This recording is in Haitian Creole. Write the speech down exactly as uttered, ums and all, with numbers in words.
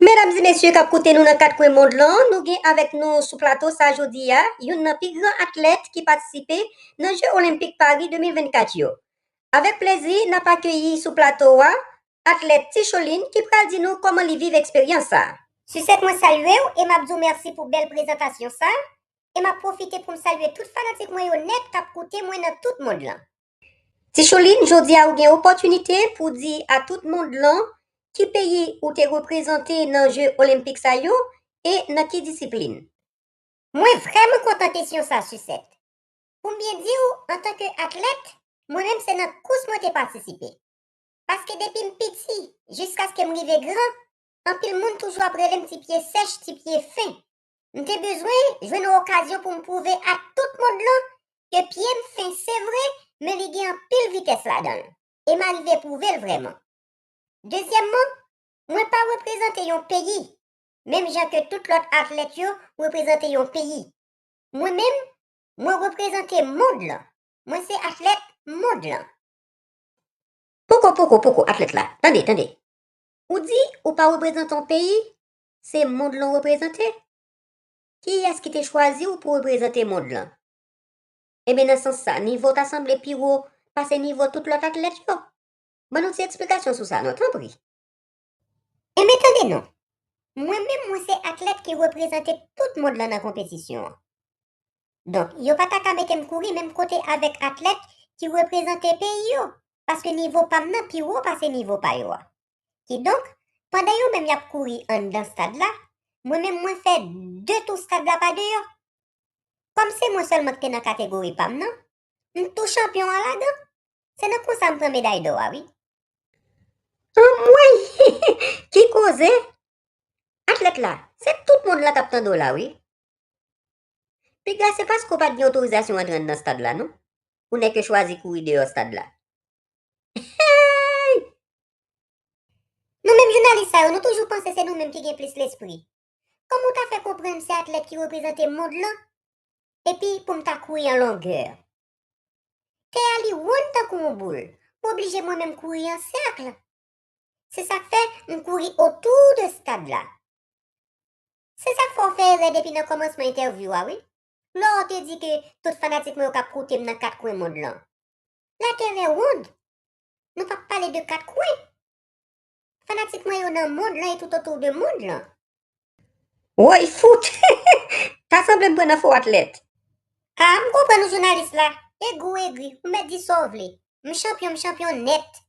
Medam e mesye k ap koute nou nan kat kwen mond lan, nou gen avèk nou sou plato sa jodi a, youn nan pi gran atlèt ki patisipe nan Je Olenpik Pari de mil vennkat yo. Avèk plezi, n ap akeyi sou plato a, atlèt Ticholine ki pral di nou kòman li viv eksperyans sa. Sisèt, mwen salye w e m ap di w mèsi pou bèl prezantasyon sa. E m ap pwofite pou m salye tout fanatik mwen yo nèt k ap koute mwen nan tout mond lan. Ticholine, jodi a ou gen opòtinite pou di a tout mond lan ki peyi ou te reprezante nan Je Olenpik sa yo e nan ki disiplin. Mwen vrèman kontan kesyon sa, Sisèt. Pou m byen di w, antanke atlèt, mwen menm se nan kous mwen te patisipe. Paske depi m piti, jiskaske m rive gran, anpil moun toujou ap rele m ti pye sèch, ti pye fen. M te bezwen jwenn yon okazyon pou m pwouve a tout mond lan ke pye m fen, se vre, men li gen anpil vitès ladan l. E m arive pwouve l vrèman. Dezyèmman, mwen pa reprezante yon peyi, menm jan ke tout lòt atlèt yo reprezante yon peyi. Mwen menm, mwen reprezante mond lan. Mwen se atlèt mond lan. Poko, poko, poko, atlèt la. Tande, tande. Ou di ou pa reprezante yon peyi, se mond lan w reprezante? Kiyès ki te chwazi w pou reprezante mond lan? Ebyen, nan sans sa, nivo w ta sanble pi wo pase nivo tout lòt atlèt yo. Ban nou ti eksplikasyon sou sa non, tanpri. Ebyen, tande non. Mwen menm, mwen se atlèt ki reprezante tout mond lan nan konpetisyon an. Donk, yo pa ta ka mete m kouri menm kote avèk atlèt ki reprezante peyi yo, paske nivo pa m nan pi wo pase nivo pa yo a. Kidonk, pandan yo menm y ap kouri anndan stad la, mwen menm mwen fè de tou stad la pa deyò. Kòm se mwen sèlman ki te nan kategori pa m nan, m tou chanpyon an ladan. Se nan konsa m pran meday dò a, wi. Anmwey! Ki koze! Atlèt la, se tout mond lan k ap tande w la, wi. Piga se paske w pa t gen otorizasyon antre anndan stad la, non? Ou nèk yo chwazi kouri deyò stad la. Hey! Nou menm jounalis sa yo, nou toujou panse se nou menm ki gen plis lespri. Kòman w ta fè konprann se atlèt ki reprezante mond lan, epi pou m ta kouri an longè? Tè a li wonn tankou yon boul, m oblije mwen menm kouri an sèk. Se sa k fè m kouri otou de stad la. Se sa k fè w fè erè depi nan kòmansman entèvyou a, wi. Lè w te di ke tout fanatik mwen yo k ap koute m nan kat kwen mond lan. Latè rewond. Nou p ap pale de kat kwen. Fanatik mwen yo nan mond lan e tout otou de mond lan. Woy fout! Ta sanble m pran nan fo atlèt. A, m konprann ou jounalis la. Egri w egri, ou mèt di sa w vle. M chanpyon, m chanpyon nèt.